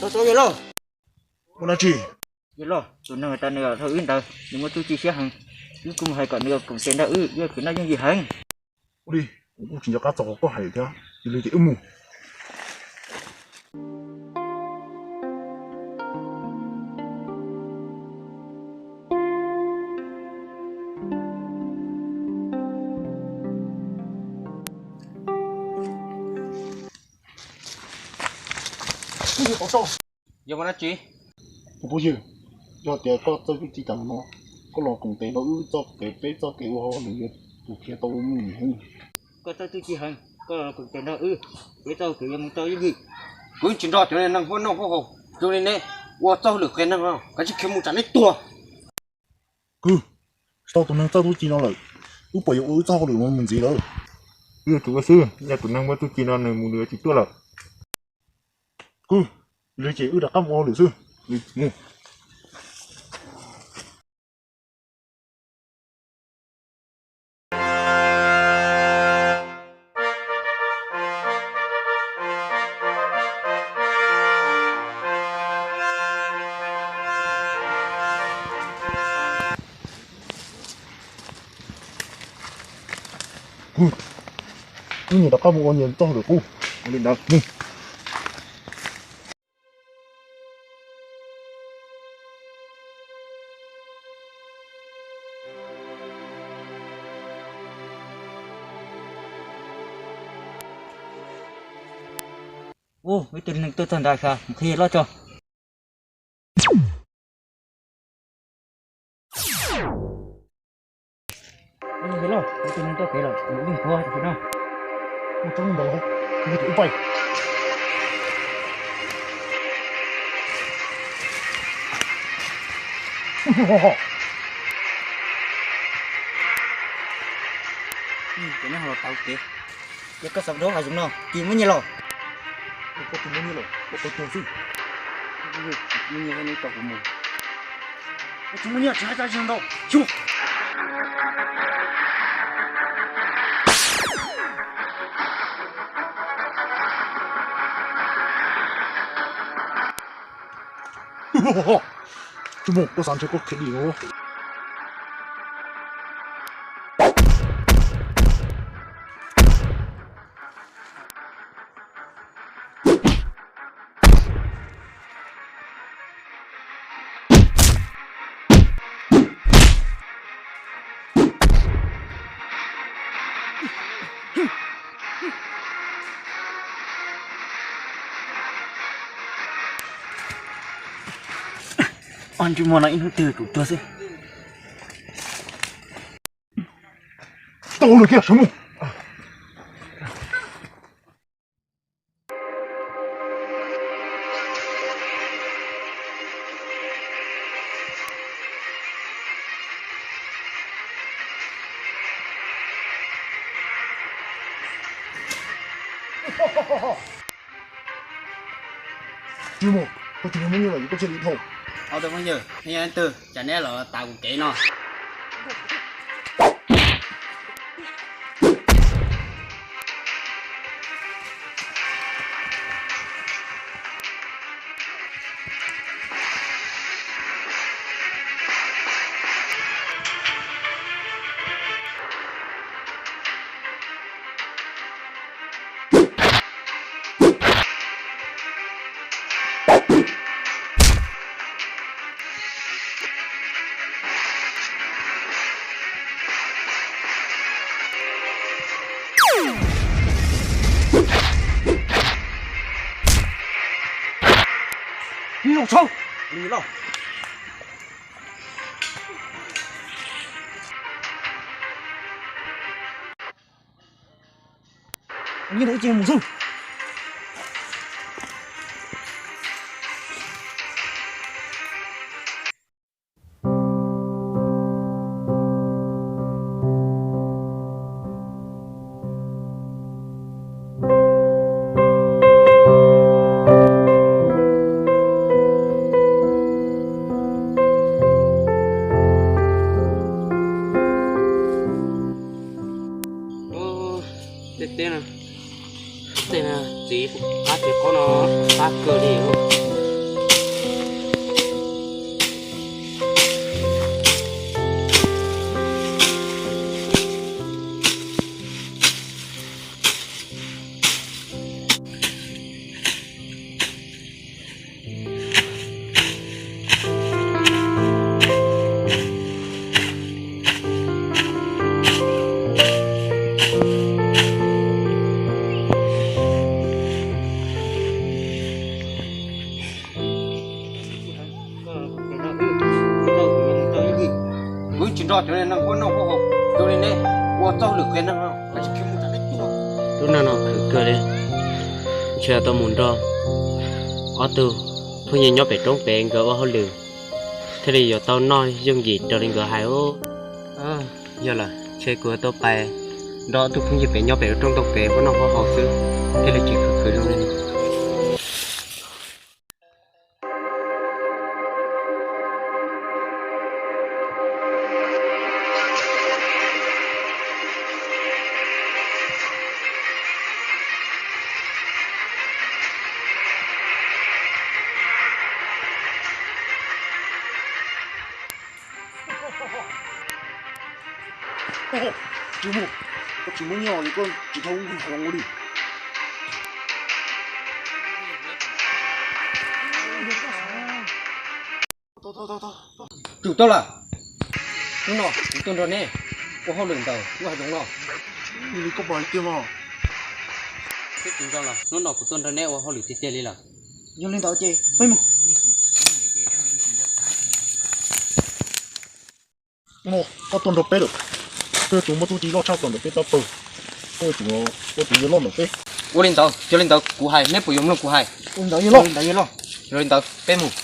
Tau tau yawg lauj. Ua dab tsi? Yawg lauj, tus neeg uas tas nws thov wb ntawd nws muaj txuj ci siab heev, wb kuj mus hais kom nws koom tes nrog wb, wb kwv noj yooj yim heev. Ua li, kuv kuj tsis nco qab txog qhov koj hais thiab, yog li ces wb mus. Yog ua dab tsi? Tus phooj ywg, yog tias koj txawj txuj ci tas no, koj los koom tes rau wb txoj kev, peb txoj kev ua hauj lwm yuav tus khiav tau mus heev. Koj txawj txuj ci heev, koj los koom tes nrog wb, peb txoj kev yuav mus tau yooj yim. Kuv tsis nrog cov neeg huaj noj huaj haus zoo li neb ua txoj hauj lwm qias neeg no, kav tsij khiav mus tsam neb tuag. Kwv, tsis tau tus neeg txawj txuj ci no lawm, wb puas yuav ua wb txoj hauj lwm no mus ntxiv lawm? Wb yuav tsum ua xwb, yog tus neeg muaj txuj ci no nws mus nws yuav tsis tuaj lawm. Kwv, yog li ces wb rov qab mus ua hauj lwm xwb. Mus. Wb niam rov qab mus ua niam txoj hauj lwm qub li ntawd. Ub, ib tug neeg tuaj txog ntawd, mus qhia loj tso. Tus neeg tuaj kev lawm, tus neeg tuaj kev lawm, tus neeg tuaj kev lawm, tus neeg tuaj kev lawm. Ces neb ho los tau kev, ces koj xav dab hav zoov no, tsis muaj nyiaj los? Koj tsis muaj nyiaj los, koj tau tuag xwb. Muaj nyiaj thiab neb coj kuv mus. Koj tsis muaj nyiaj tsis hais dab tsi ntau. Xyuas. Tsis muaj, koj xav ntshe koj khiav dim no. Ob ntsej muag no ib hnub twg kuv tuag xwb. Tau lawm kiag, sawv mus. Tsis mus, koj tsis muaj nyiaj lawm, koj cia li dhau. Ob tug phooj ywg, nej yog leej twg, cas neb los tav kuv kev no? Los tshauv li los. Nyiaj ib ce mus xwb. Qab tsis qab no, qab kawg li. Kuv tsis nrog cov neeg ua noj ua haus zoo li nej, ua txoj hauj lwm qia neeg no, koj tsis khiav mus txog neb tuaj. Lub neej no khwv kawg li, ntshe tau mus nrog ob tug phooj ywg nyob pem roob pem nkawd ua hauj lwm thiaj li yuav tau noj yooj yim raws li nkawd hais. Yog lawm ntshe kuv yuav tau pais nrog ob tug phooj ywg pem nyob pem lub roob ntoo pem ua noj ua haus xwb, thiaj li tsis khwv khwv zoo li. Tsis mus, koj tsis muab nyiaj es koj tsis tau ua hauj lwm li. Tsum tau lawm, hnub no kuv tuaj nrog neb ua hauj lwm ntawm lub hav zoov no. Li koj pom hais tiag mas. Twb tsis zoo los hnub no kuv tuaj nrog neb ua hauj lwm tiag tiag li lawm. Yog li ntawd ces peb mus. Hnub no koj tuaj nrog peb lawm, peb yuav tsum muaj tub ceev loj tshaj plaws ntawm peb txhua tus, koj yuav tsum ua tus yawg loj ntawm peb. Ua li ntawd, yog li ntawd kuv hais neb puas yuav mloog kuv hais? Ua li ntawd yawg loj. Yog li ntawd peb mus.